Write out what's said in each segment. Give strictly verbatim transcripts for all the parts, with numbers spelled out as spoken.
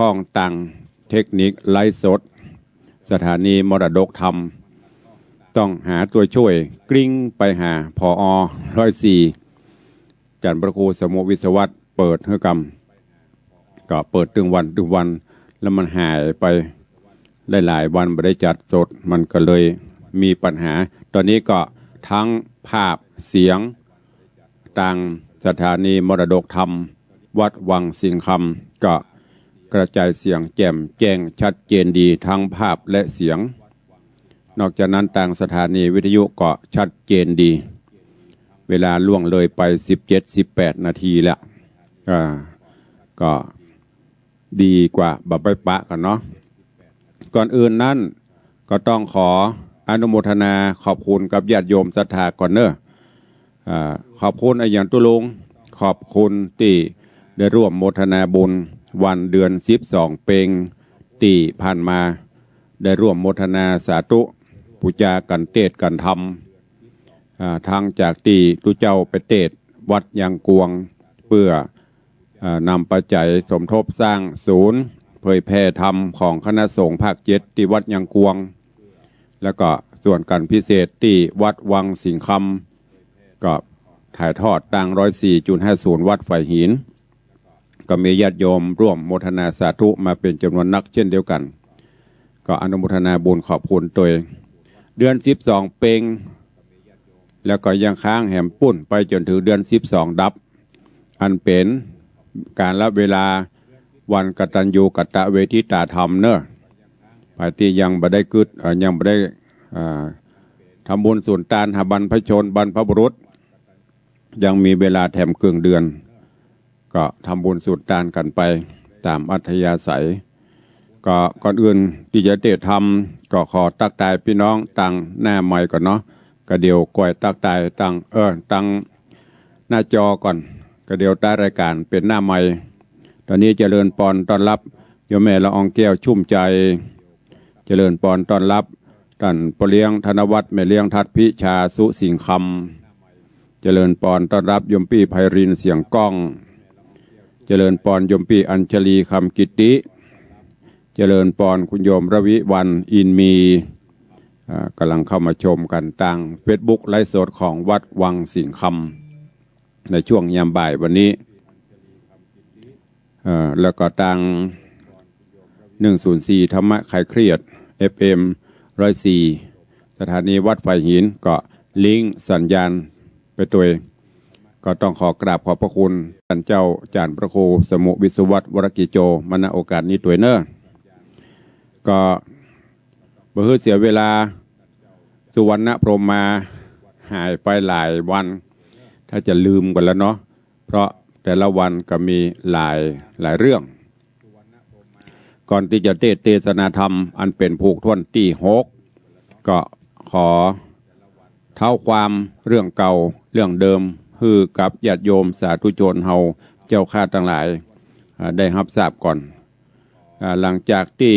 ข้องตางเทคนิคไลฟ์สด สถานีมรดกธรรม ต้องหาตั๋วจ้วย กริ๊งไปหา ผอ. ร้อยสี่ จ๋ารย์พระครูสมุห์ วิศวัตร เปิดหื้อกำ ก็เปิดตึงวันตึงวัน แล้วมันหายไปได้หลายวัน บ่ได้จัดสด มันก็เลยมีปัญหา ต๋อนนี้ก็ตึงภาพเสียง ตางสถานีมรดกธรรมวัดวังสิงห์คำ ก็กระจายเสียงแจ่มแจ้งชัดเจนดีตึงภาพและเสียง นอกจากนั้นตางสถานีวิทยุก็ชัดเจนดี เวลาล่วงเลยไปสิบเจ็ด สิบแปดนาทีแล้ว อ่า ก็ดีกว่าบ่ไปปะกั๋นเนาะ ก่อนอื่นนั้นก็ต้องขออนุโมทนาขอบคุณกับญาติโยมศรัทธาก่อนเนาะ อ่า ขอบคุณอะหยังตุ๊ลุง ขอบคุณตี้ได้ร่วมโมทนาบุญวันเดือนสิบสองเป็งตี้ผ่านมา ได้ร่วมโมทนาสาธุ ปู๋จากั๋นเตสน์กั๋นธรรม อ่า ตึงจากตี้ตุ๊เจ้าไปเตสน์วัดยางกวง เปื้อ อ่า นำปัจจัยสมทบสร้างศูนย์เผยแผ่ธรรมของคณะสงฆ์ภาคเจ็ดตี้วัดยางกวง แล้วก็ส่วนก๋านพิเศษตี้วัดวังสิงห์คำ ก็ถ่ายทอดตางร้อยสี่จุดห้าศูนย์วัดฝายหิน ก็มีญาติโยมร่วมโมทนาสาธุมาเป๋นจ๋ำนวนนักเช่นเดียวกั๋น ก็อนุโมทนาบุญขอบคุณตวย เดือนสิบสองเป็ง แล้วก็ยังค้างแหมปุ้นไปจ๋นเถิงเดือนสิบสองดับ อันเป๋นกาละเวลาวันกตัญญูกตเวทิตาธรรมเนาะ ใผตี้ยังบ่ได้กึ๊ด เอ่อ ยังบ่ได้ เอ่อ ทำบุญสูนตานหาบรรพชนบรรพบุรุษ ยังมีเวลาแถมเกิ่งเดือน ก็ทำบุญสูนตานกั๋นไปต๋ามอัธยาศัย ก็ก่อนอื่นตี้จะเตสน์ธรรม ก็ขอตั๊กตายปี้น้องตางหน้าไมค์ก่อนเนาะ ก็เดี๋ยวก้อยตั๊กตายตาง เออ ตางหน้าจอก่อน ก็เดี๋ยวต๊ายรายก๋านเป๋นหน้าไมค์ ต๋อนนี้เจริญปอนต้อนฮับโยมแม่ละอองแก้วชุ่มใจ๋ เจริญปอนต้อนฮับต้านป้อเลี้ยงธนวัฒน์ แม่เลี้ยงทัด พิชา สุสิงห์คำ เจริญปอนต้อนฮับโยมปี้ไพริน เสียงก้อง เจริญปอนโยมปี้อัญชลี คำกิตติ เจริญปอนคุณโยมรวิวรรณ อินมี อ่า ก่ำลังเข้ามาชมกั๋นตางเฟซบุ๊กไลฟ์สดของวัดวังสิงห์คำ ในช่วงยามบ่ายวันนี้ เอ่อ แล้วก็ตาง หนึ่งศูนย์สี่ ธรรมะคลายเครียด เอฟเอ็ม ร้อยสี่ สถานีวัดฝายหิน ก็ลิงก์สัญญาณไปตวย ก็ต้องขอกราบขอบพระคุณต้านเจ้าจ๋ารย์พระครูสมุห์ วิศวัตร วรกิจโจ มา ณ โอกาสนี้ตวยเนาะ ก็บ่หื้อเสียเวลา สุวรรณพรหมมาหายไปหลายวัน ถ้าจะลืมกั๋นแล้วเนาะ เพราะแต่ละวันก็มีหลาย หลายเรื่อง ก่อนตี้จะเตสน์เตสนาธรรมอันเป๋นผูกถ้วนตี้หก ก็ขอเท้าความเรื่องเก่าเรื่องเดิม หื้อกับญาติโยมสาธุชนเฮาเจ้าข้าตังหลาย อ่า ได้ฮับทราบก่อน อ่า หลังจากตี้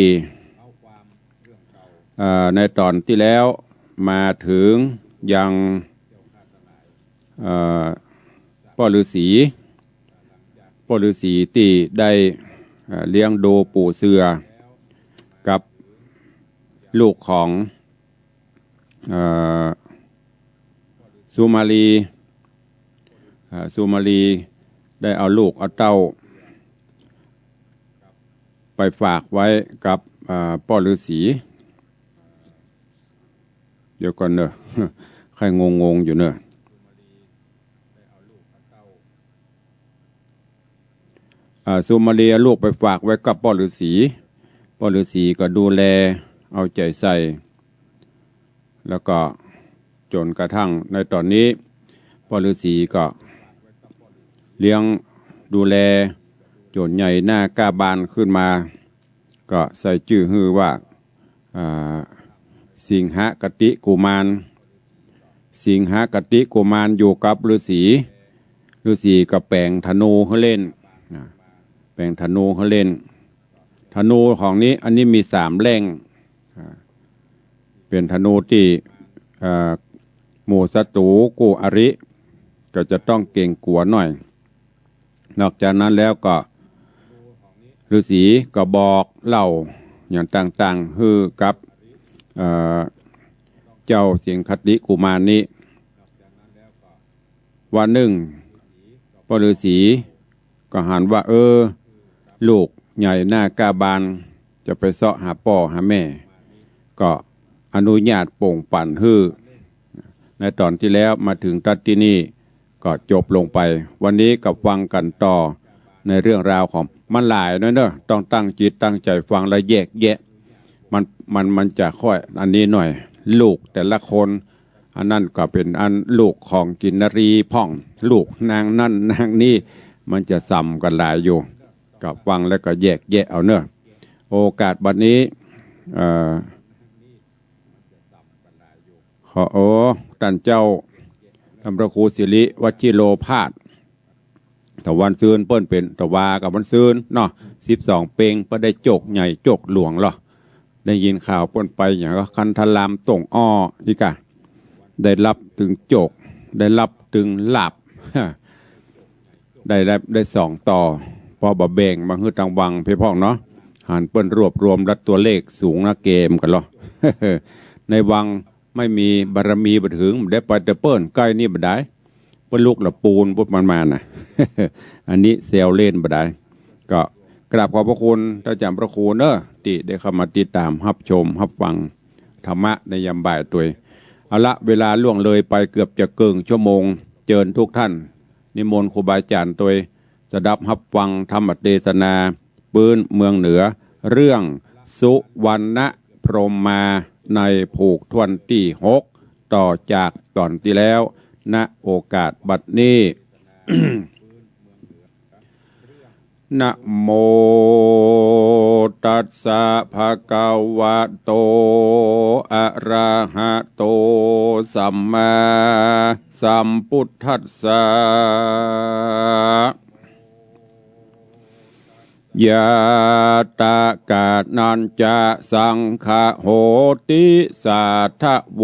อ่า ในต๋อนตี้แล้วมาเถิงยัง เอ่อ ป้อฤๅษี ป้อฤๅษีตี้ได้ เอ่อ เลี้ยงดูปู่เสื่อกับลูกของ เอ่อ สุมาลี เอ่อ สุมาลีได้เอาลูกเอาเต้าไปฝากไว้กับ เอ่อ ป้อฤๅษี เดี๋ยวก่อนเนาะ ใค่งงๆ อยู่เนาะ อ่า สุมาลีเอาลูกไปฝากไว้กับป้อฤๅษี ป้อฤๅษีก็ดูแลเอาใจ๋ใส่ แล้วก็จ๋นกระทั่งในต๋อนนี้ ป้อฤๅษีก็เลี้ยงดูแลจ๋นใหญ่หน้าก้าบานขึ้นมา ก็ใส่จื้อหื้อว่า อ่า สิงหกติกุมาร สิงหกติกุมารอยู่กับฤๅษี ฤๅษีก็แป๋งธนูหื้อเล่น นะ แป๋งธนูหื้อเล่น ธนูของนี้ อันนี้มีสามแหล่ง อ่า เป๋นธนูตี้ เอ่อ หมู่ศัตรู๋กู้อริ ก็จะต้องเก๋งกั๋วหน่อย นอกจากนั้นแล้วก็ ฤๅษีก็บอกเล่าอย่างต่างๆ หื้อกับ เอ่อ เจ้าสิงคติกุมารนี้ วันนึ่ง ป้อฤๅษีก็หันว่า เออ ลูกใหญ่หน้ากล้าบาน จะไปเซาะหาป้อหาแม่ ก็อนุญาตโป่งปั่นหื้อ ในต๋อนตี้แล้ว มาเถิงตั๊ดตี้นี่ก็จบลงไป วันนี้ก็ฟังกั๋นต่อในเรื่องราวของ มันหลายเนาะ เนาะ ต้องตั้งจิตตั้งใจ๋ฟังและแยกแยะ มัน มัน มันจะค่อยอันนี้หน่อย ลูกแต่ละคน อันนั้นก็เป๋นอันลูกของกินนรีพ่อง ลูกนางนั้นนางนี้ มันจะส่ำกั๋นหลายอยู่ ก็ฟังแล้วก็แยกแยะเอาเนาะ โอกาสบัดนี้ เอ่อ ขอ โอ้ ต้านเจ้า ต้านพระครูสิริวชิโรภาส ตะวันซืนเปิ้นเป๋น ตะวากับวันซืนเนาะ สิบสองเป็ง เปิ้นได้โจกใหญ่โจกหลวงลอ ได้ยินข่าวเปิ้นไปอย่างก็คันธารามต้งอ้อ อี้ก่ะ ได้ฮับตึงโจก ได้ฮับตึงลาภ ได้ ได้ ได้สองต่อ เพราะบ่แบ่งมาหื้อตางวังเพ่นพ่องเนาะ หันเปิ้นรวบรวมแล้วตั๋วเลขสูงนะ เกมกั๋นลอ ในวังไม่มีบารมีบ่เถิง ได้ไปแต่เปิ้น ใก้นี่บ่ได้ เปิ้นลุกละปูนปุ๊บมันมาน่ะ อันนี้แซวเล่นบ่ได้ ก็กราบขอบพระคุณต้านจารย์พระครูเนาะ ตี้ได้เข้ามาติดต๋ามฮับชมฮับฟังธรรมะในยามบ่ายตวย เอาละ เวลาล่วงเลยไปเกือบจะเกิ่งชั่วโมง เจิญทุกท่าน นิมนต์ครูบาอาจ๋ารย์ตวย สดับฮับฟังธรรมเตสนา ปื๊นเมืองเหนือ เรื่องสุวรรณพรหมาในผูกถ้วนตี้หก ต่อจากต๋อนตี้แล้ว ณ โอกาสบัดนี้ นะโม ตัสสะ ภะคะวะโต อะระหะโต สัมมาสัมพุทธัสสะ ยะตะกะนัญจะ สังคะโหติ สาธะโว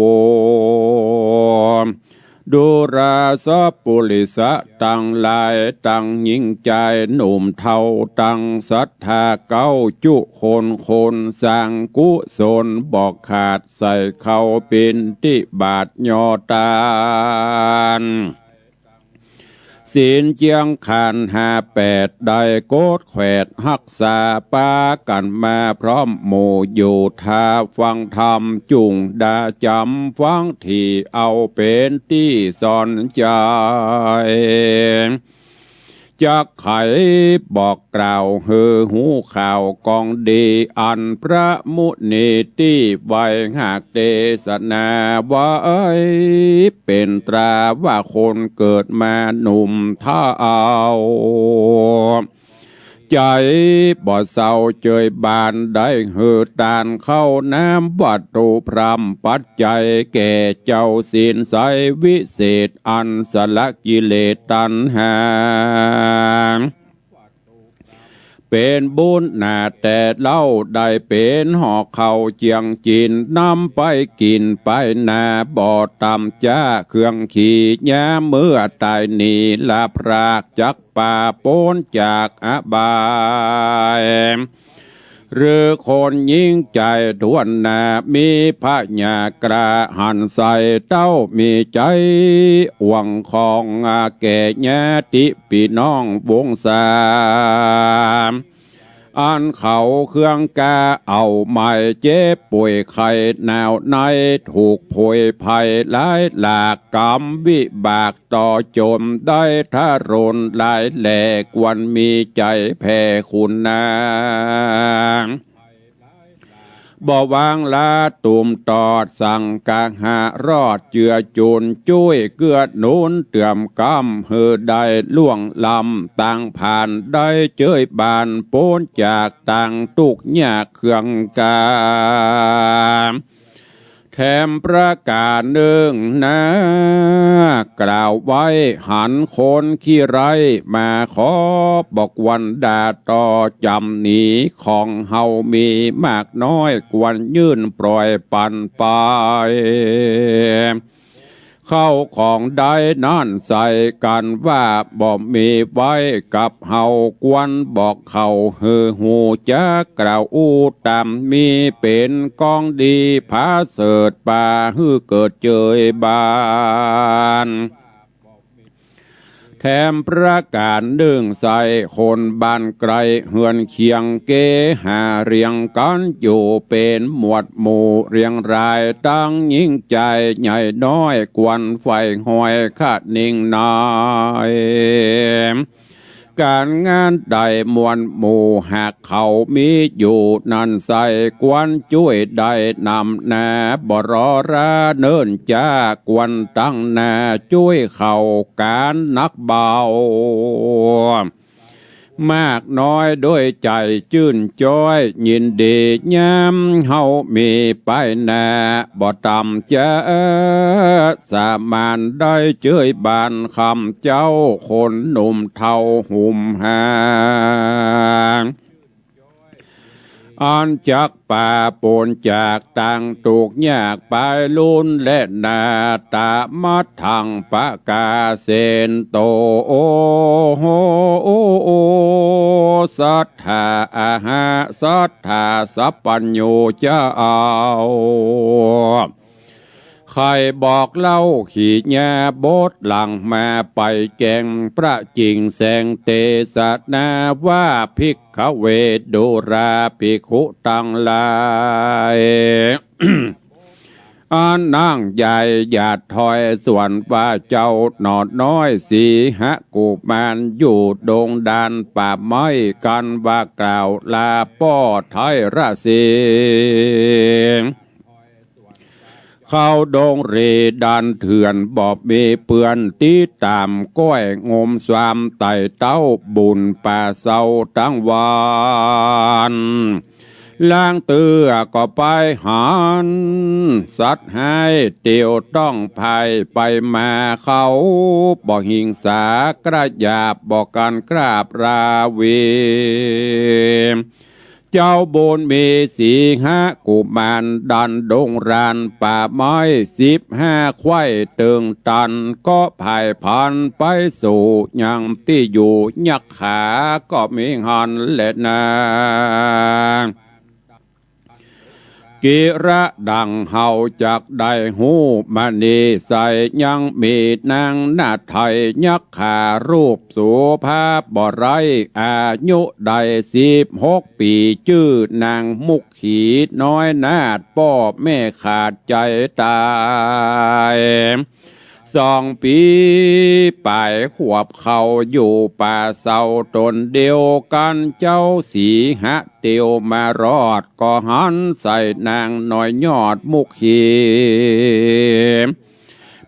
ดูราสะปุริสะตังหลาย ตังญิงจายหนุ่มเฒ่า ตังศรัทธาเก๊าจุคน คนสร้างกุศลบ่ขาด ใส่เข้าปิณฑบาตยอตาน ศีลเจียงขันธ์ห้าแปด ได้โกฏแขวดฮักษา ปากั๋นมาพร้อมหมู่อยู่ ถ้าฟังธรรมจุ่งดาจ๋ำ ฟังตี้เอาเป๋นตี้สอนใจ๋ จักไขบอกกล่าวหื้อฮู้ข่าวกองดี อันพระมุนีตี้ไหว้ฮักเตสนาไว้ เป๋นตราว่าคนเกิดมาหนุ่มเฒ่า ใจ๋บ่เศร้าเจยบาน ได้หื้อตานข้าวน้ำวัตถุพร่ำปัจจัย แก่เจ้าศีลใสวิเศษ อันสละกิเลสตัณหา เป๋นบุญหนาแต่เล่า ได้เป๋นห่อข้าวเจียงกิ๋น นำไปกิ๋นไปนา บ่ต่ำจ๊าเครื่องขียา เมื่อต๋ายนี้ละพรากจัก ปาป๊นจากอบาย หรือคนญิงใจ๋ถ้วนหน้า มีพญากล้าหันใส่เต้า มีใจ๋อ่วงของแก่ญาติปี้น้องวงศา อันเขาเคืองกาเอาไหม้ เจ็บป่วยไข้หนาวใน ถูกโผยภัยหลายหลาก กรรมวิบาก ต่อจมได้ทรนหลายแล ควรมีใจ๋แผ่คุณนา บ่วางละตุ่มตอด สังคหะรอดเจือจุน จุ้ยเกื้อหนุนเตื้อมกำ หื้อได้ล่วงล้ำตางผ่าน ได้เจยบานป๊นจากตางตุ๊กข์ยากเคืองกา แถมประก๋านนึ่งนา กล่าวไว้หันคนขี้ไร้มา ขอบ่ควรด่าต่อจ๋ำหนี ของเฮามีมากน้อย ควรยื่นปล่อยปันไป เข้าของได้นั้นใส่กั๋นว่าบ่มีไว้กับเฮา ควรบอกเขาหื้อฮู้จักกล่าวอู้ต๋าม มีเป๋นของดีผาเสริฐ ปาหื้อเกิดเจยบาน แถมประก๋านนึ่งใส่คนบ้านไก๋เฮือนเคียง เกหาเรียงกั๋นอยู่เป๋นหมวดหมู่ เรียงรายตังหญิงจายใหญ่น้อย ควรใฝ่หอยคะนิงนาย ก๋านงานได้มวลหมู่ หากเขามีอยู่นั้นใส่ ควรจ้วยได้นำหน้า บ่รอราเนิ่นจ๊า ควรตั้งหน้าจ้วยเขาก๋านหนักเบา มากน้อยด้วยใจ๋จื้นจ๊อยยินดี ยามเฮามีไปหน้า บ่ต่ำจ๊า สมานได้เจยบาน คำเจ้าคนหนุ่มเฒ่าหุ่มหา อันจักปาปนจากตังตุ๊กข์ยากปายลุนและนา ตะมัดทังปะกาเสนโต สัตถาอาหะ สัตถาสัพพัญญูเจ้า ใค่บอกเล่าขียาบทหลังมาไปแจ้ง พระจิ่งแสงเตสนาว่า ภิกขเว ดูราภิกขุตังหลาย อานังใหญ่หยาดถอยส่วนว่า เจ้าหนอน้อยสีหกุมาร อยู่ดงดานป่าไม้ กั๋นว่ากล่าวลาป้อไทยราศี เข้าดงเรดานเถื่อน บ่มีเปื้อนติดต๋าม ก้อยงมสวามไต่เต้าบุญป่าเซาตังวัน ลางเตื้อก็ไปหัน สัตว์ฮ้ายเตียวต้องภัยไปมา เขาบ่หิงสากระหยาบ บ่กั๋นกราบราวี เจ้าบุญมีสีหกุมาร ดานดงรานป่าไม้สิบห้า ไขว้เติงตัน ก็ผายพลันไปสู่ยังตี้อยู่ ยักขาก็มีหันแลนา กิระดังเฮาจักได้ฮู้มานี้ไส้ ยังมีนางนาฏไทยยักขา รูปโสภาบ่ไร้ อายุได้สิบหกปี๋ จื้อนางมุกขีน้อยนาฏ ป้อแม่ขาดใจ๋ต๋าย สองปี๋ป๋ายขวบ เข้าอยู่ป่าเซาต๋นเดียวกั๋น เจ้าสีหะเตียวมารอด ก็หันใส่นางน้อยยอดมุกขี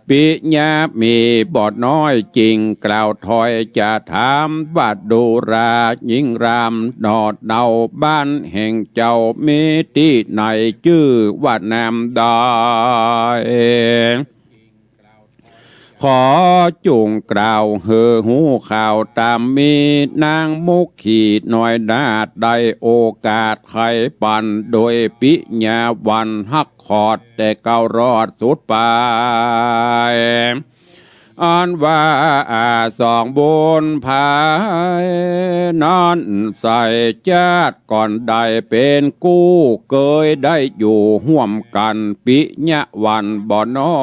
ปิยะมีบ่น้อยจิ่งกล่าวถอยจะถามว่า ดูราหญิงรามหนอดเนาบ้านแห่งเจ้ามีตี้ไหน จื้อว่านามใด ขอจุ่งกล่าวหื้อฮู้ข่าวต๋าม มีนางมุกขีน้อยนาฏได้โอกาสไขปั๋น โดยปิยะวันฮักขอดแต่เก่ารอดสุดป๋าย อันว่าอาสองบุญภายนั้นไส้ จาติก่อนได้เป๋นกู้ เกยได้อยู่ฮ่วมกั๋นปิยะวันบ่น้อ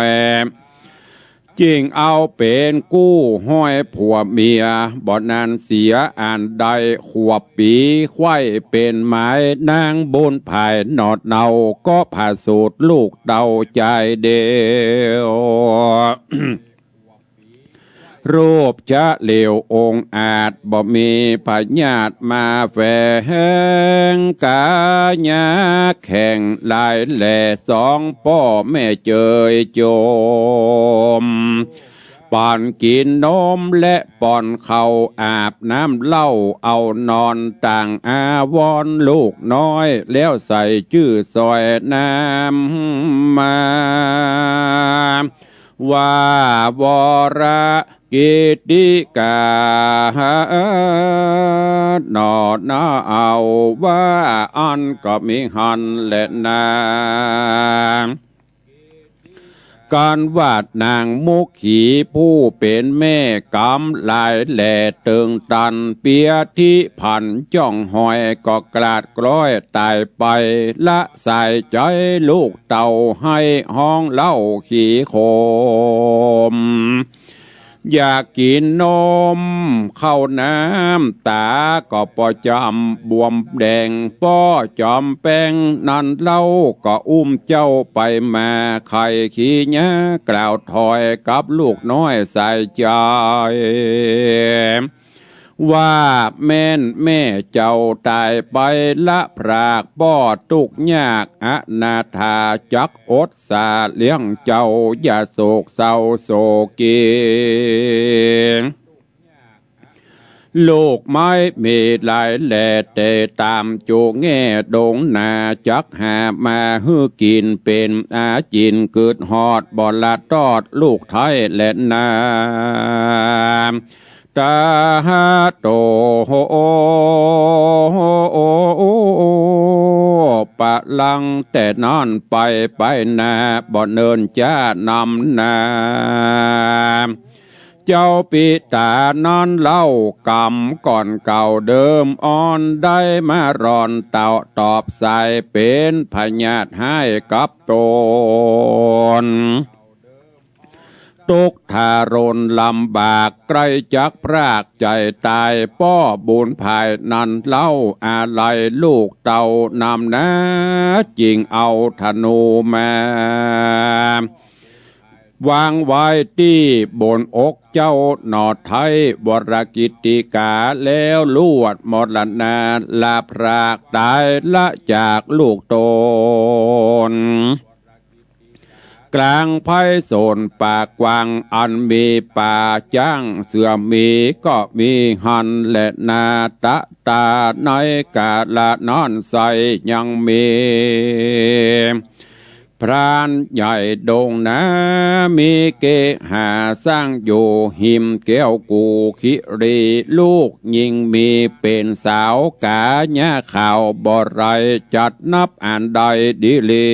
ย จิ่งเอาเป๋นกู้ห้อยผัวเมีย บ่นานเสียอันได้ขวบปี๋ ไขว้เป๋นหมาย นางบุญภายหนอดเนา ก็ผะสูติลูกเต้าจายเดียว รูปจะเหลวองอาจ บ่มีพยาธิมาแฝง ก๋ายาแข็งลายแล สองป้อแม่เจยจม ป้อนกิ๋นนมและป้อนข้าว อาบน้ำเหล้า เอานอนต่างอาวรณ์ ลูกน้อยแล้วใส่จื้อซอยนามมา ว่าวรกิตติกา หนอนาเอา ว่าอั้นก็มีหันแลนา กันว่า นางมุขีผู้เป๋นแม่ก๋ำลายแหล่เติงตัน เปียทิผันจ้องหอยก็กลาดกล้อยต๋ายไป ละสายใจ๋ลูกเต้าไห้ฮ้องเล่าขี้โขม อยากกิ๋นนม เข้าน้ำต๋าก็ป้อจำบวมแดง ป้อจ๋อมแปงนั้นเล่าก็อุ้มเจ้าไปมา ไข้ขี้เยียะกล่าวถอยกับลูกน้อยสายใจ๋ ว่าแม่นแม่เจ้าต๋ายไป ละพรากป้อตุ๊กยากอนาถา จักอดสาเลี้ยงเจ้าอย่าโศกเศร้าโศกี ลูกไม้มีหลายแหล่ แต่ต๋ามจุแง่ดงนา จักหามาหื้อกิ๋นเป๋นอาจิ๋น กึ๊ดฮอดบ่ละตอดลูกไท้แลนา ต๋าโต ปะลังแต่นั้นไป ไปนาบ่เนินจ้านำนา เจ้าปิต๋านั้นเล่า ก๋ำก่อนเก่าเดิมอ่อน ได้มาร่อนเต้าตอบสาย เป๋นพยาธิฮ้ายกับต๋น ตุ๊กข์ทรนลำบาก ใก้จักพรากใจ๋ต๋าย ป้อบุญภายนั้นเล่า อาลัยลูกเต้านำนา จึงเอาธนูมา วางไว้ตี้บนอกเจ้าหน่อไท้ วรกิตติกา แล้วลวดมรณา ละพรากต๋ายละจากลูกต๋น กลางไพศาลป่ากว้าง อันมีป่าจ๊างเสือหมีก็มีหั้นแลนา ตะต๋าในกาละนั้นไส้ ยังมี พรานใหญ่ดงนา มีเกหาสร้างอยู่ หิมแก้วกุขิรี ลูกญิงมีเป๋นสาว ก๋าญาขาวบ่ไร้ จัดนับอันใดดีหลี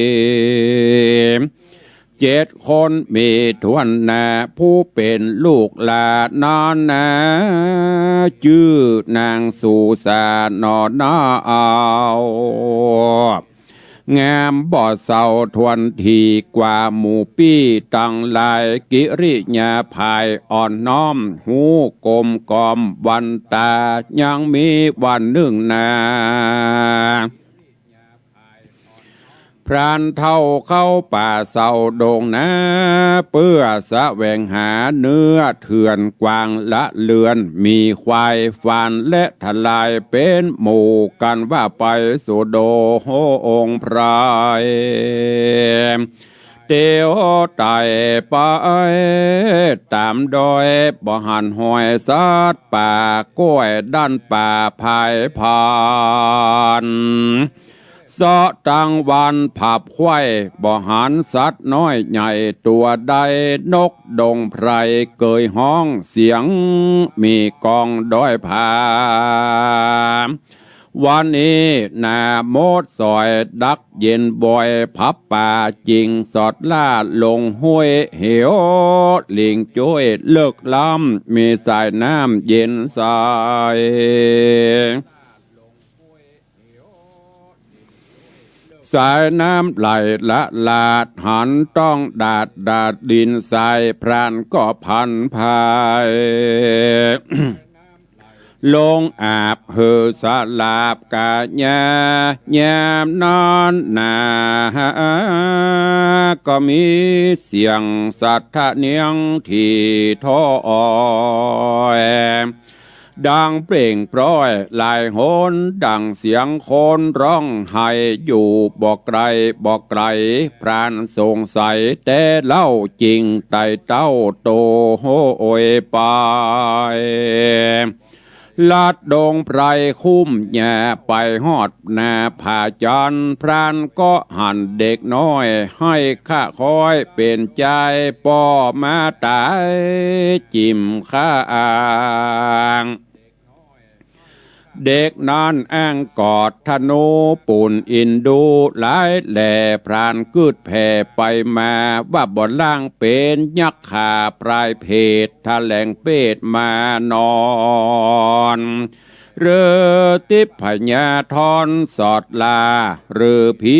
เจ็ดคนมีถ้วนนา ผู้เป๋นลูกหลานนั้นนา จื้อนางสุสาหนอนาเอา งามบ่เศร้าถ้วนที กว่าหมู่ปี้ตังหลาย กิริยาผายอ่อนน้อม ฮู้กลมกล่อมวันต๋า ยังมีวันนึ่งนา พรานเฒ่าเข้าป่าเศร้าดงนา เปื้อแสวงหาเนื้อเถื่อนกวางละเลือน มีควายฟานและทลายเป๋นหมู่กั๋นว่าไปสู่ดงองค์ไพร เตียวไต่ไปต๋ามดอย บ่หันฮอยสัตว์ป่า ก้อยด้านป่าพายผ่าน เซาะตังวันผับไขว้ บ่หันสัตว์น้อยใหญ่ตั๋วใด นกดงไพรเกยฮ้อง เสียงหมีกองด้อยผา วันนี้นาหมดสอยดักเย็นบ่อย ผับป่าจิงสอดล่าลงห้วย เหวหลิงจ้วยเลิกล้ำ มีสายน้ำเย็นใส สายน้ำไหลละหลาด หันต้องดาดดาดดินทราย พรานก็พันภาย ลงอาบหื้อสลาบก๋ายา ยามนั้นนา ก็มีเสียงสัตว์ทะเนียงถี่ถ้อย ดังเปล่งปร้อยหลายหน ดังเสียงคนร้องไห้อยู่บ่ไกลบ่ไกล พรานสงสัยแต่เล่า จึงไต่เต้าโตโหยไป ลัดดงไพรคุ้มหญ้า ไปฮอดนาผาจันทร์ พรานก็หันเด็กน้อย ไห้ข้าคอยเป๋นจาย ป้อมาต๋ายจิ่มข้าง เด็กนั้นอ้างกอดทะนุปุญอินดูหลายแหล่ พรานกึ๊ดแผ่ไปมา ว่าบ่ล้างเป๋นยักขาปลายเผต แถลงเปตมานอน หรือติพยาธรสอดลา หรือผี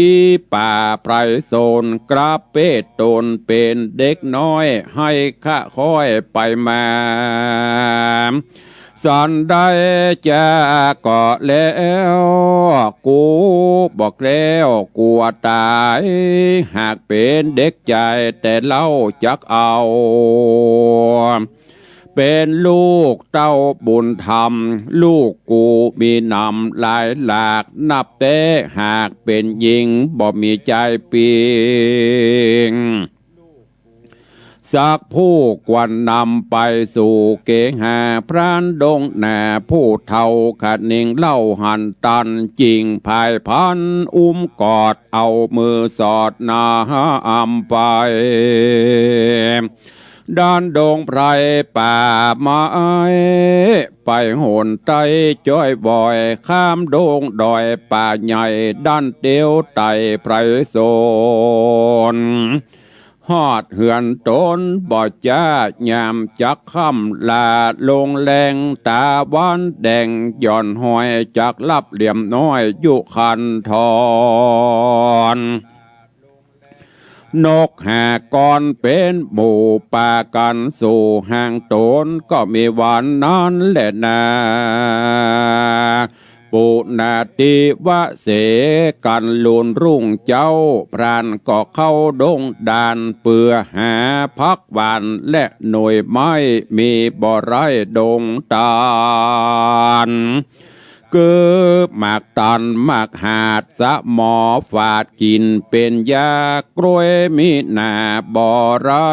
ป่าไพรโสน กลับเปตตนเป๋นเด็กน้อย หื้อข้าค่อยไปมา สันใดจะก่อแล้ว กูบ่แคล้วกั๋วต๋าย หากเป๋นเด็กจายแต่เล่าจักเอา เป๋นลูกเต้าบุญธรรม ลูกกูมีนำหลายหลาก นับแต่หากเป๋นญิงบ่มีจายปิง สักผู้ควรนำไปสู่เกหา พรานดงนาผู้เฒ่าคะเนงเล่าหันตัน จิ่งผายพันอุ้มกอด เอามือสอดน้ำไป ด้านดงไพรป่าไม้ ไปหนใต้จ้อยบ่อย ข้ามดงดอยป่าใหญ่ ด้านเตียวไต่ไพรโสน ฮอดเฮือนตนบ่จ๊ายามจักค่ำ ลาลงแลงต๋าวันแดง หย่อนห้อยจักลับเหลี่ยมน้อยอยู่คันธร นกหากรเป๋นหมู่ปากั๋นสู่ห้างตน ก็มีวันนั้นแหละนา ปุณณาติวะเส กั๋นลุนรุ่งเจ๊า พรานก็เข้าดงด่าน เปื้อหาผักหว่านและหน่วยไม้ มีบ่ไร้ดงตาล คือหมากตันหมากหาด สะหมอฝาดกิ๋นเป๋นยา กล้วยมีหนาบ่ไร้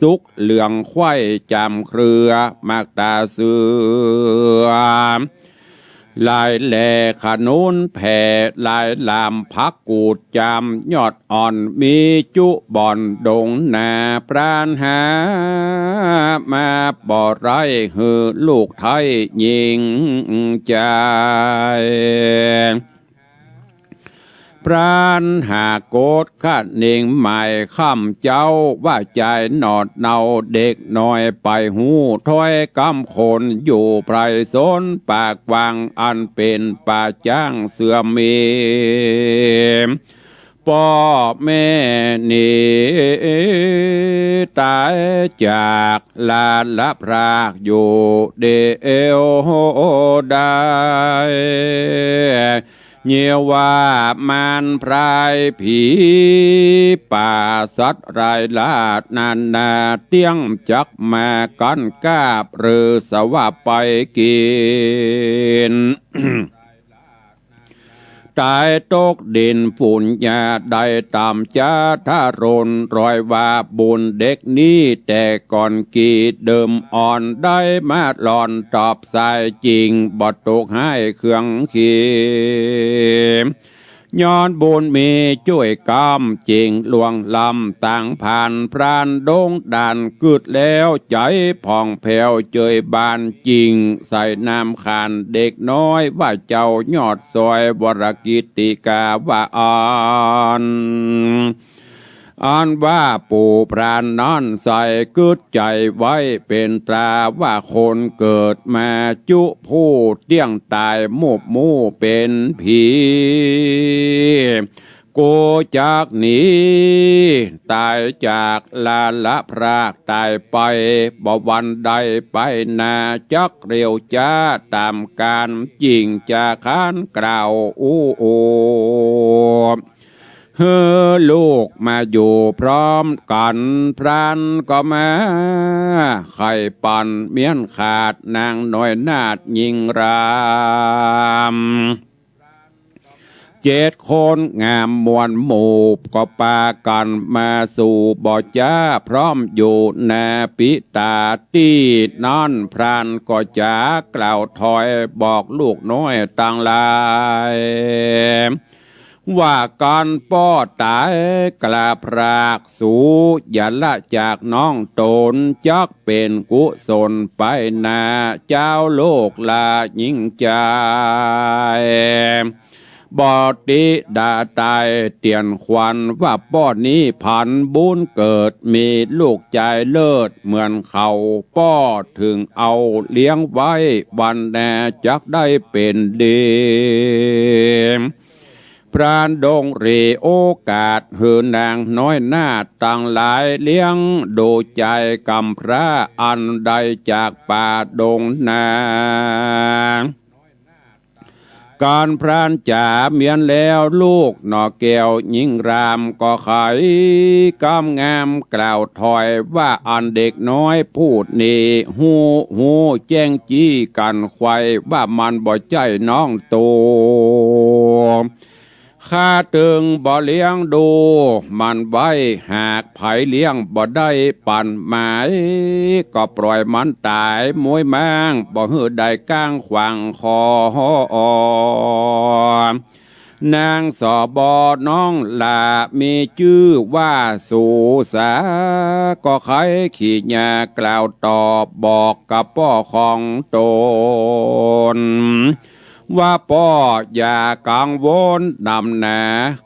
สุกเหลืองไขว้จามเครือ หมากต๋าเสือ หลายแหล่ขนุนแผ่ หลายหลามผักกูดจาม ยอดอ่อนมีจุบ่อนดงนา พรานหามาบ่ไร้ หื้อลูกไท้หญิงจาย พรานหากฏคะเนงหมายค่ำเจ๊า ว่าจายหนอดเนาเด็กน้อย ไปฮู้ถ้อยกำคน อยู่ไพรโสนป่ากว้าง อันเป๋นป่าจ๊างเสื่อมมี ป้อแม่หนีต๋ายจาก ลาละพรากอยู่เดียวดาย เยียะว่ามารพรายผีป่าสัตว์ร้ายลาดนานา เตี้ยงจักมากั้นกาบ หรือสวะไปกิ๋น ต๋ายตกดินฝูนหญ้าได้ต๋ามจาทะรน รอยว่าบุญเด็กนี้แต่ก่อนกี่ เดิมอ่อนได้มาหล่อนตอบสายจริง บ่ตกฮ้ายเคืองขี ย้อนบุญมีจ้วยกำ จิ่งล่วงล้ำตางผ่าน พรานดงด่านกึดแล้ว ใจ๋ผ่องแผ้วเจยบาน จิ่งใส่นามขานเด็กน้อย ว่าเจ้ายอดซอยวรกิตติกาว่าอั้น อันว่าปู่พรานนั้นใส่กึ๊ดใจ๋ไว้เป๋นตรา ว่าคนเกิดมาจุผู้เตี้ยงต๋าย มูบมู่เป๋นผี กูจักหนีต๋ายจาก ลาละพรากต๋ายไป บ่วันใดไปนา จักเร็วจ๊าต๋ามกาล จิ่งจะขานกล่าวอู้ หื้อลูกมาอยู่พร้อมกั๋น พรานก็มาไขว่ปั่น เมี้ยนขาดนางน้อยนาฏยิ่งราม เจ็ดคนงามมวลหมู่ ก็ปากั๋นมาสู่บ่อจ๊า พร้อมอยู่นาปิตา ตี้นั้นพรานก็จ๋ากล่าวถอย บอกลูกน้อยตังหลาย ว่ากั๋นป้อต๋ายกล้าพรากสู อย่าละจากน้องต๋น จักเป๋นกุศลไปหน้า เจ้าลูกหล้าญิงใจ๋ บ่ติดาต๋ายเตียนขวัญ ว่าป้อนี้ผันบุญเกิด มีลูกใจ๋เลิศเหมือนเขา ป้อเถิงเอาเลี้ยงไว้ วันหน้าจักได้เป๋นดี พรานดงหรี่โอกาสหื้อนางน้อยนาฏตังหลาย เลี้ยงดูใจ๋กำพร้าอันใดจากป่าดงนา ก๋านพรานจ๋าเมียนแล้วลูกหน่อแก้วญิงราม ก็ใค่กำงามกล่าวถอย ว่าอันเด็กน้อยผู้นี้ฮู้ ฮู้แจ้งจี้กั๋นไขว่ ว่ามันบ่ใจ้น้องโต ข้าเถิงบ่เลี้ยงดูมันไว้ หากใผเลี้ยงบ่ได้ปั๋นหมาย ก็ปล่อยมันต๋ายม้วยม้าง บ่หื้อได้ก้างขวางคอ นางสบ น้องหล้ามีจื้อว่าสูสา ก็ใค่ขี้หญ้ากล่าวตอบบอกกับป้อของต๋น ว่าป้ออย่ากังวลนำหนา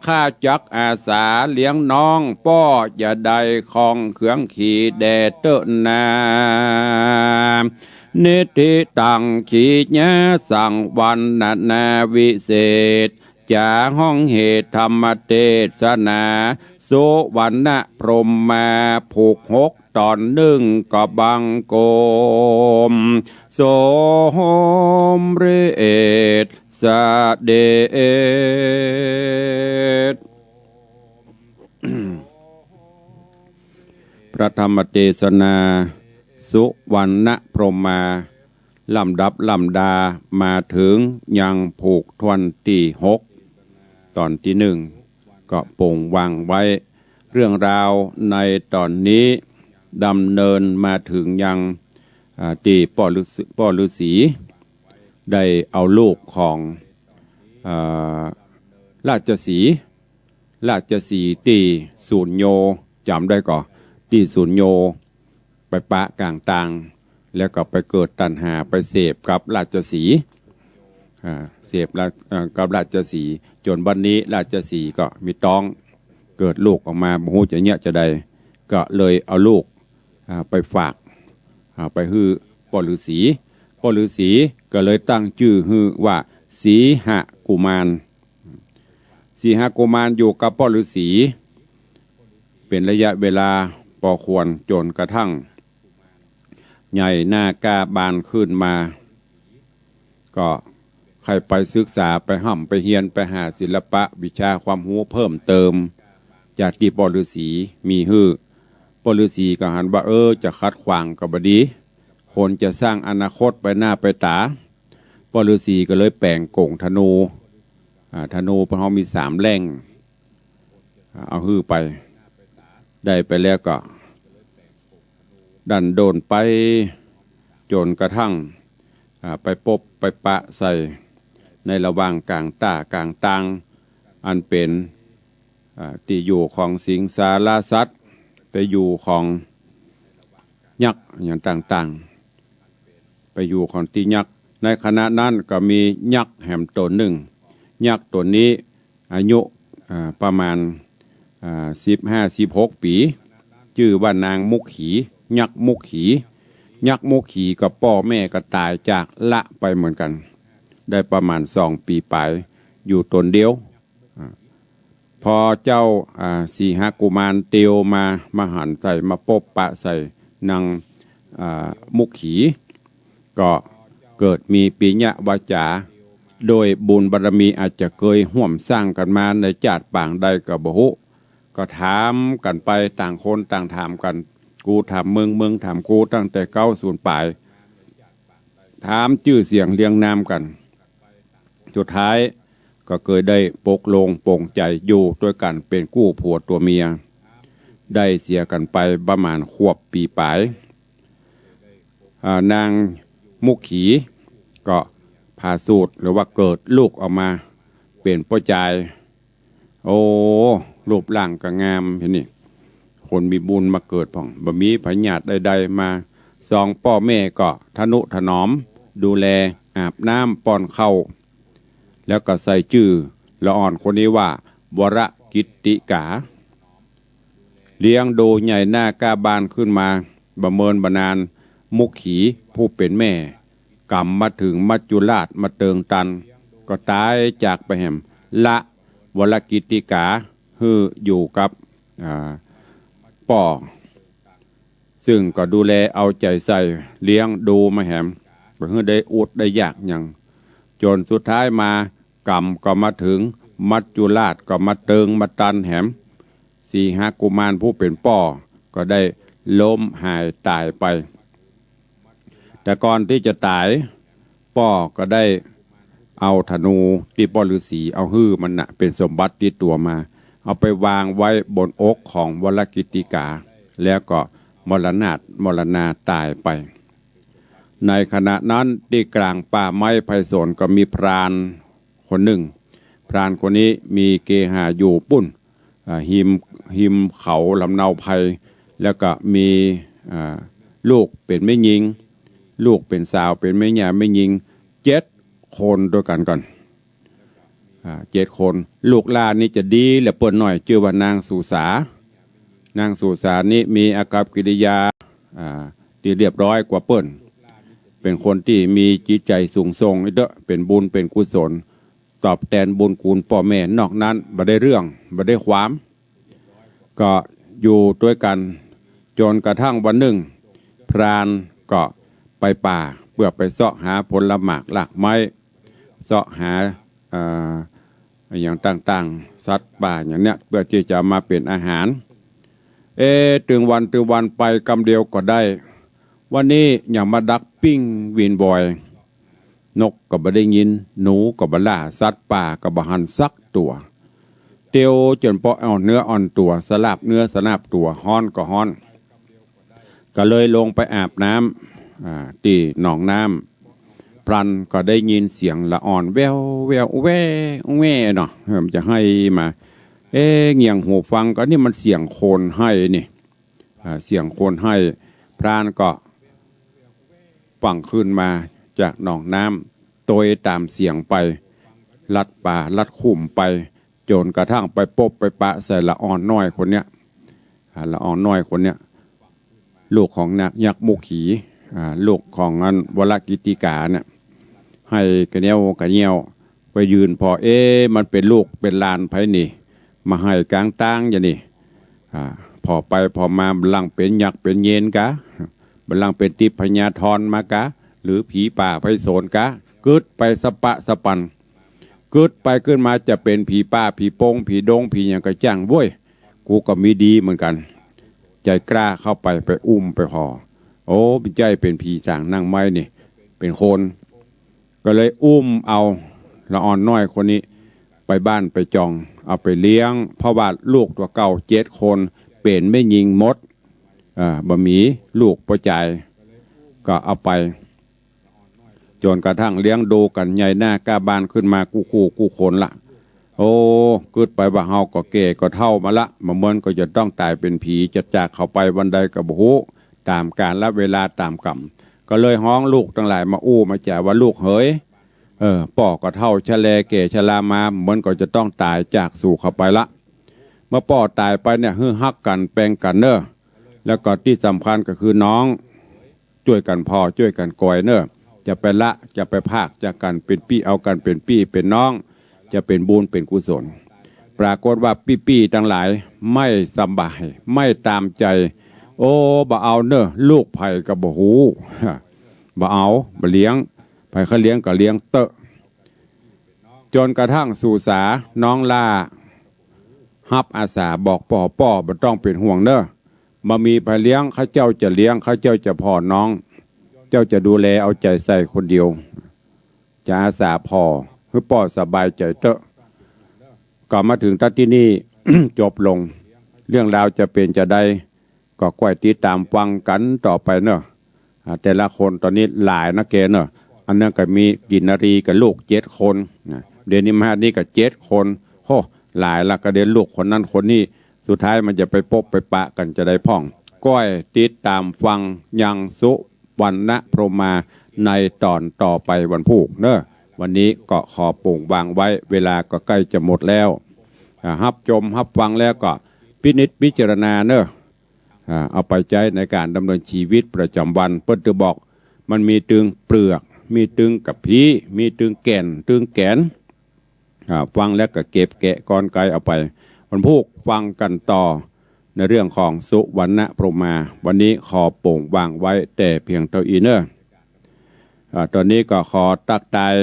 ข้าจักอาสาเลี้ยงน้อง ป้ออย่าได้ข้องเคืองขีแด่เต๊อะนา นิทธิตัง ขีญาสังวรรณนาวิเศษ จ๋าฮ้องเหตุธรรมเตสนา สุวรรณพรหมาผูกหก ต๋อนนึ่งก็บังคมสมเร็จเสด็จ พระธรรมเตสนา สุวรรณพรหมา ลำดับลำดามาเถิงยังผูกถ้วนตี้หก ต๋อนตี้นึ่ง ก็ปงวางไว้ เรื่องราวในต๋อนนี้ดำเนินมาเถิงยัง อ่า ตี้ป้อฤาษี ป้อฤาษีได้เอาลูกของ อ่า ราชสีห์ ราชสีห์ตี้สูญโญ จ๋ำได้ก่อ ตี้สูญโญ ไปปะก๋างตาง แล้วก็ไปเกิดตัณหา ไปเสพกับราชสีห์ อ่า เสพราช- เอ่อ กับราชสีห์ จ๋นบัดนี้ราชสีห์ก็มีต๊อง เกิดลูกออกมา บ่ฮู้จะเยียะจาใด ก็เลยเอาลูก อ่า ไปฝาก อ่า ไปหื้อป้อฤาษี ป้อฤาษีก็เลยตั้งจื้อหื้อว่าสีหกุมาร สีหกุมารอยู่กับป้อฤาษี เป๋นระยะเวลาปอควร จ๋นกระทั่งใหญ่หน้าก้าบานขึ้นมา ก็ใค่ไปศึกษา ไปฮ่ำไปเฮียน ไปหาศิลปะวิชาความฮู้เพิ่มเติม จากตี้ป้อฤาษีมีหื้อ ป้อฤาษีก็หันว่า เออ จะขัดขวางก็บ่ดี คนจะสร้างอนาคตไปหน้าไปต๋า ป้อฤาษีก็เลยแป๋งก๋งธนู อ่า ธนูเปิ้นเฮามีสามแหล่ง อ่า เอาหื้อไป ได้ไปแล้วก็ดันโดนไป จ๋นกระทั่ง อ่า ไปปบไปปะใส่ในระหว่างก๋างต้าก๋างตาง อันเป๋น อ่า ตี้อยู่ของสิงสารสัตว์ ตี้อยู่ของยักษ์อย่างต่างๆ ไปอยู่ของตี้ยักษ์ ในขณะนั้นก็มียักษ์แหมต๋นนึ่ง ยักษ์ต๋นนี้อายุ อ่า ประมาณ อ่า สิบห้า สิบหกปี๋ จื้อว่านางมุขี ยักษ์มุขี ยักษ์มุขีก็ป้อแม่ก็ต๋ายจากละไปเหมือนกั๋น ได้ประมาณสองปี๋ป๋าย อยู่ต๋นเดียว อ่า พอเจ้า อ่า สีหกุมารเตียวมา มาหันใส่ มาปบปะใส่นาง อ่า มุขี ก็เกิดมีปิยะวาจา โดยบุญบารมีอาจจะเกยฮ่วมสร้างกั๋นมาในจาติปางใดก็บ่ฮู้ ก็ถามกั๋นไป ต่างคนต่างถามกั๋น กูถามมึง มึงถามกู ตั้งแต่เก๊าศูนย์ป๋าย ถามจื้อเสียงเรียงนามกั๋น สุดท้ายก็เกยได้ปกลงปลงใจ๋อยู่ตวยกั๋นเป๋นกู้ผัวตั๋วเมีย ได้เสียกั๋นไปประมาณขวบปี๋ป๋าย อ่า นางมุขีก็ผ่าสูติหรือว่าเกิดลูกออกมาเป๋นป้อจาย โอ้ รูปร่างก็งามเห็นนี่ คนมีบุญมาเกิดพ่อง บ่มีพยาธิใดๆ มา สองป้อแม่ก็ทะนุถนอม ดูแล อาบน้ำ ป้อนข้าว แล้วก็ใส่จื้อละอ่อนคนนี้ว่า วรกิตติกา เลี้ยงดูใหญ่หน้าก้าบานขึ้นมา บ่เมินบ่นาน มุขีผู้เป๋นแม่ ก๋ำมาเถิงมัจจุราชมาเติงตัน ก็ต๋ายจากไปแหม ละวรกิตติกาหื้ออยู่กับ อ่า ป้อ ซึ่งก็ดูแลเอาใจ๋ใส่เลี้ยงดูมาแหม บ่หื้อได้อดได้อยากหยัง จ๋นสุดท้ายมาก๋ำก็มาเถิง มัจจุราชก็มาเติงมาตันแหม สีหกุมารผู้เป๋นป้อก็ได้ล้มหายต๋ายไป แต่ก่อนตี้จะต๋าย ป้อก็ได้เอาธนูตี้ป้อฤๅษีเอาหื้อมันน่ะ เป๋นสมบัติติดตั๋วมา เอาไปวางไว้บนอกของวรกิตติกา แล้วก็มรณา มรณาต๋ายไป ในขณะนั้นตี้ก๋างป่าไม้ไพรสนก็มีพรานคนนึ่ง พรานคนนี้มีเกหาอยู่ปุ้น อ่า ฮิม ฮิมเขาลำเนาไพร แล้วก็มี อ่า ลูกเป๋นแม่ญิง ลูกเป๋นสาว เป๋นแม่หญิง แม่ญิง เจ็ดคนตวยกั๋นก่อน อ่า เจ็ดคน ลูกหล้านนี่จะดีเหลือเปิ้นหน้อย จื้อว่านางสุสา นางสุสานี่มีอากัปกิริยา อ่า ตี้เรียบร้อยกว่าเปิ้น เป๋นคนตี้มีจิตใจ๋สูงส่งอี้เต๊อะ เป๋นบุญเป๋นกุศล ตอบแตนบุญคุณป้อแม่ นอกนั้นบ่ได้เรื่อง บ่ได้ความ ก็อยู่ตวยกั๋น จ๋นกระทั่งวันนึ่ง พรานก็ไปป่าเปื้อไปเซาะหาผลหมากรากไม้ เซาะหา เอ่อ อะหยังต่างๆ สัตว์ป่าอย่างเนี้ย เปื้อตี้จะเอามาเป๋นอาหาร เอ๊ะ ตึงวันตึงวันไปกำเดียวก็ได้ วันนี้หยังมาดักปิ้งวินวอย นกก็บ่ได้ยิน หนูก็บ่ล่า สัตว์ป่าก็บ่หันสักตั๋ว เตียวจ๋นป้ออ่อนเนื้ออ่อนตั๋ว สลาบเนื้อสลาบตั๋ว ฮ้อนก็ฮ้อน ก็เลยลงไปอาบน้ำ อ่า ตี้หนองน้ำ พลันก็ได้ยินเสียงละอ่อนแว่วแว่ว แว่วแว่วเนาะ เออ มันจะไห้มา เอ๊ะ เงี่ยงหูฟังก็นี่มันเสียงคนไห้นี่ อ่า เสียงคนไห้ พรานก็ ฟั่งขึ้นมาจากหนองน้ำ ตวยต๋ามเสียงไป ลัดป่าลัดคุ้มไป จ๋นกระทั่งไปปบไปปะใส่ละอ่อนน้อยคนเนี้ย อ่า ละอ่อนน้อยคนเนี้ย ลูกของนางยักษ์มุขี อ่า ลูกของอันวรกิตติกาเนี่ย ไห้กะเยียวกะเยียว ไปยืนผ่อ เอ๊ะ มันเป๋นลูกเป๋นหลานใผนี่ มาไห้ก๋างตางอย่างนี้ อ่า ผ่อไปผ่อมา บ่าลังเป๋นยักษ์เป๋นเยนกา บ่าลังเป๋นทิพยดาบทมากา หรือผีป่าไพศาลกา กึ๊ดไปสะปะสะปัน กึ๊ดไปกึ๊ดมา จะเป๋นผีป่าผีโป้งผีดงผีหยังก็จ้างเว้ย กูก็มีดีเหมือนกั๋น ใจ๋กล้าเข้าไป ไปอุ้มไปผ่อ โอ้ บ่ใจ้เป๋นผีสางนางไม้นี่ เป๋นคน ก็เลยอุ้มเอาละอ่อนน้อยคนนี้ไปบ้านไปจอง เอาไปเลี้ยง เพราะว่าลูกตั๋วเก่าเจ็ดคนเป๋นแม่ญิงหมด อ่า บ่มีลูกป้อจาย ก็เอาไป จ๋นกระทั่งเลี้ยงดูกั๋นใหญ่หน้าก้าบานขึ้นมากู้คู่กู้คนละ โอ้ กึ๊ดไปว่าเฮาก็แก่ก็เฒ่ามาละ บ่าเมินก็จะต้องต๋ายเป๋นผี จะจากเขาไปวันใดก็บ่ฮู้ ต๋ามกาลเวลาต๋ามกรรม ก็เลยฮ้องลูกตังหลายมาอู้มาจ๋าว่า ลูกเหย เออ ป้อก็เฒ่าชะแลแก่ชรามา บ่าเมินก็จะต้องต๋ายจากสู่เขาไปละ เมื่อป้อต๋ายไปเนี่ย หื้อฮักกั๋นแปงกั๋นเน่อ แล้วก็ตี้สำคัญก็คือน้อง จ้วยกั๋นผ่อจ้วยกั๋นก๋อยเน่อ จะไปละจะไปพรากจากกั๋นเป๋นปี้ เอากั๋นเป๋นปี้เป๋นน้อง จะเป๋นบุญเป๋นกุศล ปรากฏว่าปี้ๆ ตังหลายไม่สบาย ไม่ต๋ามใจ๋ โอ้ บ่เอาเน่อ ลูกใผก็บ่ฮู้ บ่เอา บ่เลี้ยง ใผเขาเลี้ยงก็เลี้ยงเต๊อะ จ๋นกระทั่งสุสาน้องหล้า ฮับอาสาบอกป้อ ป้อบ่ต้องเป๋นห่วงเน่อ บ่มีใผเลี้ยง ข้าเจ้าจะเลี้ยง ข้าเจ้าจะผ่อน้อง เจ้าจะดูแลเอาใจ๋ใส่คนเดียว จะอาสาผ่อ หื้อป้อสบายใจ๋เต๊อะ ก็มาเถิงตั๊ดตี้นี่ จบลง เรื่องราวจะเป๋นจาใด ก็ก้อยติดต๋ามฟังกั๋นต่อไปเน่อ อ่า แต่ละคนต๋อนนี้หลายนะแกเน่อ อันนั้นก็มีกินนารีกับลูกเจ็ดคนนะ เดี๋ยวนี้มานี่ก็เจ็ดคน โห หลายละ ก็เดี๋ยวลูกคนนั้นคนนี้ สุดท้ายมันจะไปปบไปปะกั๋นจาใดพ่อง ก้อยติดต๋ามฟังยังสุวรรณพรหมาในต๋อนต่อไปวันพูกเนาะ วันนี้ก็ขอโป่งวางไว้ เวลาก็ใก้จะหมดแล้ว อ่า ฮับจมฮับฟังแล้วก็พินิจพิจารณาเนาะ อ่า เอาไปใจ๊ในก๋านดำเนินชีวิตประจ๋ำวัน เปิ้นจะบอก มันมีตึงเปลือก มีตึงกะพี้ มีตึงแก่น ตึงแก๋น อ่า ฟังแล้วก็เก็บแกะกลไกเอาไป วันพูกฟังกั๋นต่อในเรื่องของสุวรรณพรหมา วันนี้ขอโป่งวางไว้แต่เพียงเต้าอี้เนาะ อ่า ต๋อนนี้ก็ขอตั๊กตาย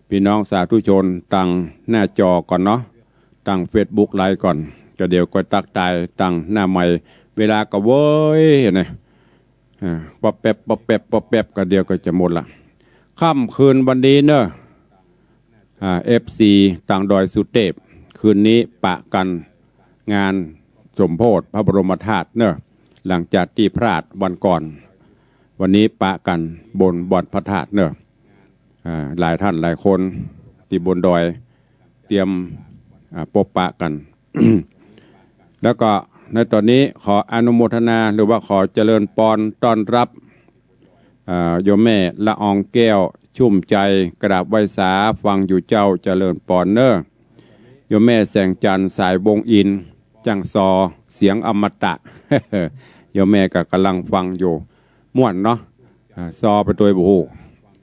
ปี้น้องสาธุชนตางหน้าจอก่อนเนาะ ตางเฟซบุ๊กไลฟ์ก่อน ก็เดี๋ยวก็ตั๊กตายตางหน้าไมค์ เวลาก็เว้ยนะ อ่า ป๊อบแป๊บ ป๊อบแป๊บ ป๊อบแป๊บ ก็เดี๋ยวก็จะหมดละ ค่ำคืนวันนี้เนาะ อ่า เอฟซี ตางดอยสุเตพ คืนนี้ปะกั๋นงานสมโภชพระบรมธาตุเนาะ หลังจากตี้พลาดวันก่อน วันนี้ปะกั๋นบนบอดพระธาตุเนาะ อ่า หลายท่านหลายคนตี้บนดอยเตรียม อ่า ปบปะกั๋น แล้วก็ในต๋อนนี้ขออนุโมทนาหรือว่าขอเจริญปอนต้อนรับ อ่า โยมแม่ละอองแก้วชุ่มใจ๋ กราบไหว้สา ฟังอยู่เจ้า เจริญปอนเนาะ โยมแม่แสงจันทร์สายวงศ์อินทร์ จ้างซอ เสียงอมตะ โยมแม่ก็ก่ำลังฟังอยู่ ม่วนเนาะ อ่า ซอไปตวยบ่ฮู้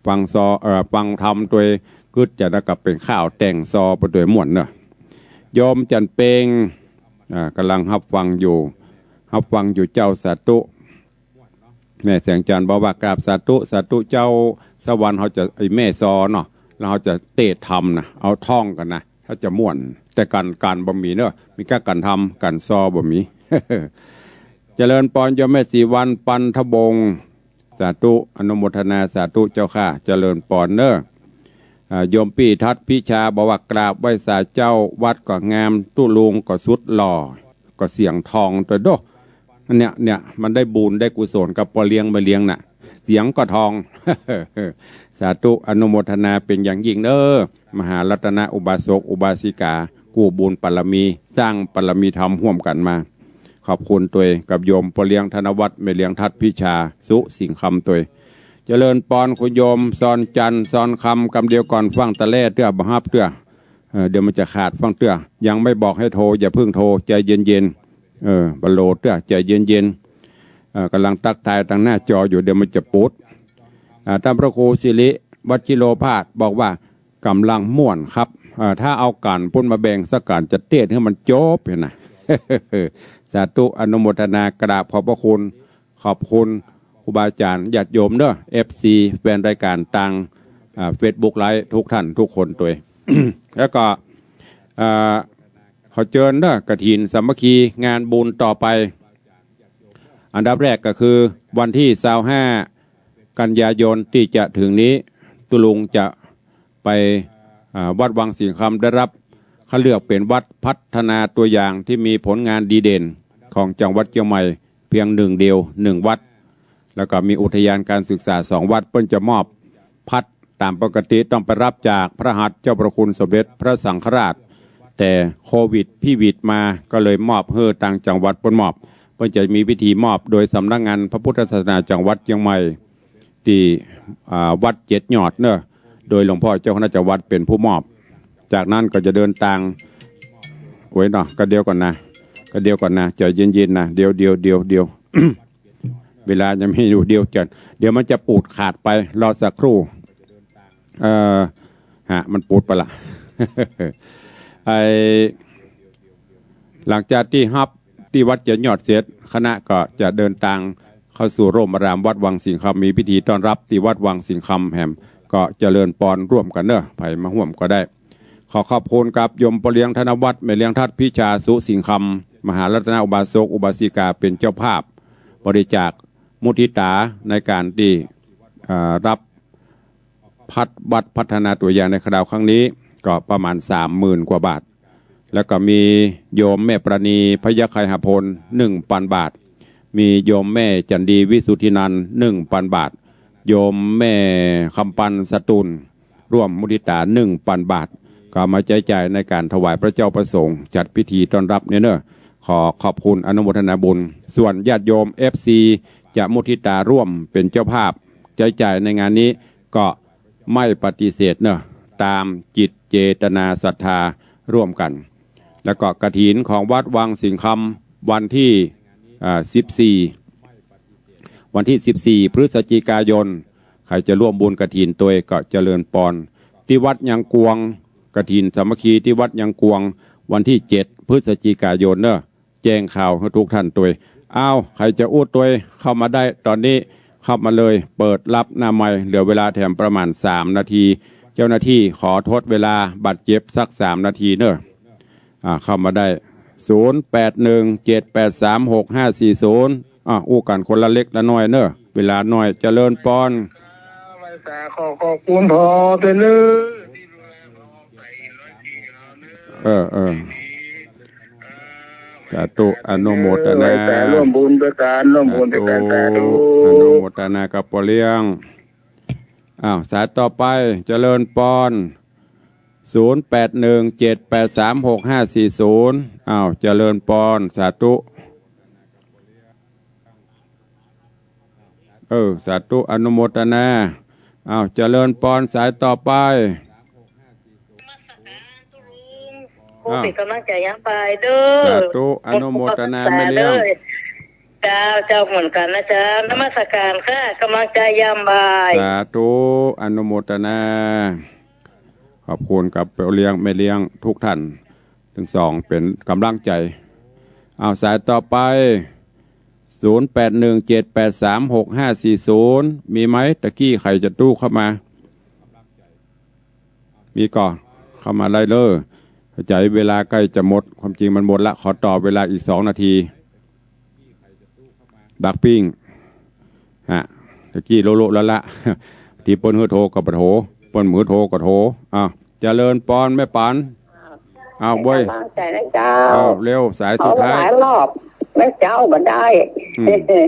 ฟังซอ เอ่อ ฟังธรรมตวย กึ๊ดจะได้กลับเป๋นข้าวแต่งซอไปตวยม่วนเนาะ โยมจันทร์เปง อ่า ก่ำลังฮับฟังอยู่ ฮับฟังอยู่เจ้า สาธุ แม่แสงจันทร์บอกว่ากราบสาธุ สาธุเจ้า สักวันเฮาจะ ไอ้แม่ซอเนาะ แล้วเฮาจะเตศน์ธรรมนะ เอาท่องกั๋นนะ ถ้าจะม่วน แต่ก๋าน ก๋านบ่มีเนาะ มีก้าก๋านธรรม ก๋านซอบ่มี เจริญปอนโยมแม่ศรีวรรณ ปันทวงศ์ สาธุ อนุโมทนา สาธุเจ้าข้า เจริญปอนเนาะ อ่า โยมปี้ทัดพิชาบอกว่ากราบไหว้สาเจ้า วัดก็งาม ตุ๊ลุงก็สุดหล่อ ก็เสียงทองตวยโด้ อันเนี้ย เนี่ย มันได้บุญได้กุศลกับป้อเลี้ยงแม่เลี้ยงน่ะ เสียงก็ทอง สาธุ อนุโมทนาเป๋นอย่างยิ่งเนาะ มหารัตนอุบาสกอุบาสิกา กู้บุญบารมี สร้างบารมีธรรมฮ่วมกั๋นมา ขอบคุณตวยกับโยมป้อเลี้ยงธนวัฒน์ แม่เลี้ยงทัดพิชา สุสิงห์คำตวย เจริญปอนคุณโยม ซอนจันทร์ ซอนคำ กำเดียวก่อน ฟั่งตะแล่เตื้อ บ่ฮับเตื้อ เออ เดี๋ยวมันจะขาดฟั่งเตื้อ ยังไม่บอกให้โทร อย่าเพิ่งโทร ใจเย็นๆ เออ บ่โหลดเตื้อ ใจเย็นๆ เออ ก่ำลังตั๊กตายตางหน้าจออยู่ เดี๋ยวมันจะปุด อ่า ต้านพระครูสิริวัชิโรภาสบอกว่า ก่ำลังม่วนครับ เออ ถ้าเอาก๋านปุ้นมาแบ่งสักก๋านจะเตศน์หื้อมันจบหั้นนะ สาธุ อนุโมทนา กราบขอบพระคุณ ขอบคุณครูบาอาจ๋ารย์ญาติโยมเนาะ เอฟซี แฟนรายก๋านตาง อ่า เฟซบุ๊กไลฟ์ทุกท่านทุกคนตวย แล้วก็ อ่า ขอเจิญเนาะ กฐินสามัคคี งานบุญต่อไป อันดับแรกก็คือวันตี้ซาวห้า กันยายนตี้จะเถิงนี้ ตุ๊ลุงจะไป อ่า วัดวังสิงห์คำ ได้รับคัดเลือกเป๋นวัดพัฒนาตัวอย่างตี้มีผลงานดีเด่นของจังหวัดเจียงใหม่ เพียงหนึ่งเดียว หนึ่งวัด แล้วก็มีอุทยานการศึกษาสองวัด เปิ้นจะมอบพัด ต๋ามปกติต้องไปรับจากพระหัตถ์เจ้าพระคุณสมเด็จพระสังฆราช แต่โควิดพิวิตมา ก็เลยมอบหื้อตางจังหวัดเปิ้นมอบ เปิ้นจะมีพิธีมอบโดยสำนักงานพระพุทธศาสนาจังหวัดเจียงใหม่ ตี้ อ่า วัดเจ็ดยอดเนาะ โดยหลวงพ่อเจ้าคณะจังหวัดเป๋นผู้มอบ จากนั้นก็จะเดินตาง โอ้ยเนาะ ก็เดี๋ยวก่อนนะ ก็เดี๋ยวก่อนนะ ใจเย็นๆ นะ เดี๋ยว เดี๋ยว เดี๋ยว เดี๋ยว เวลายังมีอยู่ เดี๋ยวจะ เดี๋ยวมันจะปูดขาดไป รอสักครู่ เอ่อ ฮะ มันปูดไปละ ไอ้ หลังจากตี้ฮับตี้วัดเจ็ดยอดเสร็จ คณะก็จะเดินตางเข้าสู่ร่มอารามวัดวังสิงห์คำ มีพิธีต้อนรับตี้วัดวังสิงห์คำแหม ก็เจริญปอนฮ่วมกั๋นเนาะ ใผมาฮ่วมก็ได้ ขอขอบคุณกับโยมป้อเลี้ยงธนวัฒน์ แม่เลี้ยงทัดพิชา สุสิงห์คำ มหารัตนอุบาสกอุบาสิกาเป๋นเจ้าภาพ บริจาคมุทิตาในก๋านตี้ เอ่อ รับ พัด วัดพัฒนาตัวอย่างในคราวครั้งนี้ก็ประมาณสามหมื่นกว่าบาท แล้วก็มีโยมแม่ปราณี พยัคฆไคหพล หนึ่งปันบาท มีโยมแม่จันดี วิสุทธินันท์ หนึ่งปันบาท โยมแม่คำปัน สตูล ร่วมมุทิตา หนึ่งปันบาท ก็มาใจ๊จ่ายในก๋านถวายพระเจ้าพระสงฆ์ จัดพิธีต้อนรับเนี่ยเนอะ ขอขอบคุณอนุโมทนาบุญ ส่วนญาติโยม เอฟซี จะมุทิตาร่วมเป๋นเจ้าภาพใจ๊จ่ายในงานนี้ ก็ไม่ปฏิเสธเนอะ ต๋ามจิตเจตนาศรัทธาร่วมกั๋น แล้วก็กฐินของวัดวังสิงห์คำ วันตี้ อ่า สิบสี่ วันตี้ สิบสี่ พฤศจิกายน ใผจะร่วมบุญกฐินตวยก็เจริญปอน ตี้วัดยังกวง กฐินสามัคคีตี้วัดยังกวง วันตี้ เจ็ด พฤศจิกายนเนอะ แจ้งข่าวหื้อทุกท่านตวย อ้าว ใผจะอู้ตวย เข้ามาได้ต๋อนนี้ เข้ามาเลย เปิดฮับหน้าไมค์ เหลือเวลาแถมประมาณ สาม นาที เจ้าหน้าตี้ขอทดเวลาบาดเจ็บสัก สาม นาทีเนอะ อ่า เข้ามาได้ ศูนย์ แปด หนึ่ง เจ็ด แปด สาม หก ห้า สี่ ศูนย์ อ่า อู้กั๋นคนละเล็กละน้อยเนอะ เวลาน้อย เจริญปอน ขอขอบคุณพ่อเตยเนอะ เออ เออ สาธุ อนุโมทนา ไหว้สาร่วมบุญตวยกั๋น ร่วมบุญตวยกั๋น สาธุ สาธุ อนุโมทนากับป้อเลี้ยง อ้าว สายต่อไป เจริญปอน ศูนย์ แปด หนึ่ง เจ็ด แปด สาม หก ห้า สี่ ศูนย์ อ้าว เจริญปอน สาธุ เออ สาธุ อนุโมทนา อ้าว เจริญปอน สายต่อไป โอ้ อ้าว เป๋นก๋ำลังใจ๋ยามบ่ายเด้อ สาธุ อนุโมทนาแม่เลี้ยง เจ้า เจ้าเหมือนกั๋นนะเจ้า นมัสก๋านค่ะ ก๋ำลังใจ๋ยามบ่าย สาธุ อนุโมทนา ขอบคุณกับป้อเลี้ยงแม่เลี้ยงทุกท่าน ตึงสองเป๋นก๋ำลังใจ๋ อ้าว สายต่อไป ศูนย์ แปด หนึ่ง เจ็ด แปด สาม หก ห้า สี่ ศูนย์ มีไหม ตะกี้ใผจะอู้เข้ามา มีก่อ เข้ามาได้เลย เข้าใจ๋เวลาใก้จะหมด ความจริงมันหมดละ ขอต่อเวลาอีก สอง นาที บักปิ้ง ฮะ ตะกี้โละๆละๆ ตี้เปิ้นหื้อโทรก็บ่โทร เปิ้นบ่หื้อโทรก็โทร อ้าว เจริญปอนแม่ปัน อ้าว เป๋น เว้ย ก๋ำลังใจ๋นะเจ้า อ้าว เร็ว สายสุดท้าย โทรหลายรอบนะเจ้า บ่ได้ อืม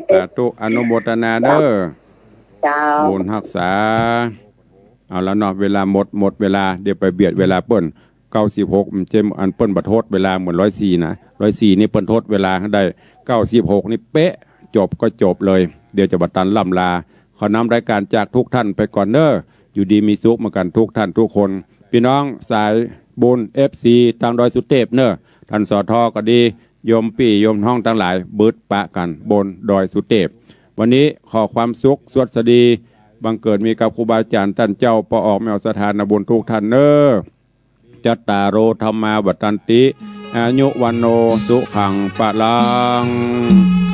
สาธุ อนุโมทนาเด้อ เจ้า บุญฮักษา เอาละเนาะ เวลาหมด หมดเวลา เดี๋ยวไปเบียดเวลาเปิ้น เก้าสิบหก มันเจ้ม อันเปิ้นบ่ทดเวลาเหมือนร้อยสี่นะ ร้อยสี่นี่เปิ้นทดเวลาได้ เก้าสิบหกนี่เป๊ะ จบก็จบเลย เดี๋ยวจะบ่ตันล่ำลา ขอนำรายก๋านจากทุกท่านไปก่อนเน้อ อยู่ดีมีสุขเหมือนกั๋นทุกท่านทุกคน ปี้น้องสายบุญ เอฟซี ตางดอยสุเตพเน้อ ต้าน สอทอ ก็ดี โยมปี้โยมน้องตังหลาย บึดปะกั๋นบนดอยสุเตพ วันนี้ขอความสุขสวัสดี บังเกิดมีกับครูบาอาจ๋ารย์ ต้านเจ้า ป้อออก แม่ออก สถานบุญทุกท่านเน้อ จัตตาโร ธัมมา วัฑฒันติ อายุ วัณโณ สุขัง พลัง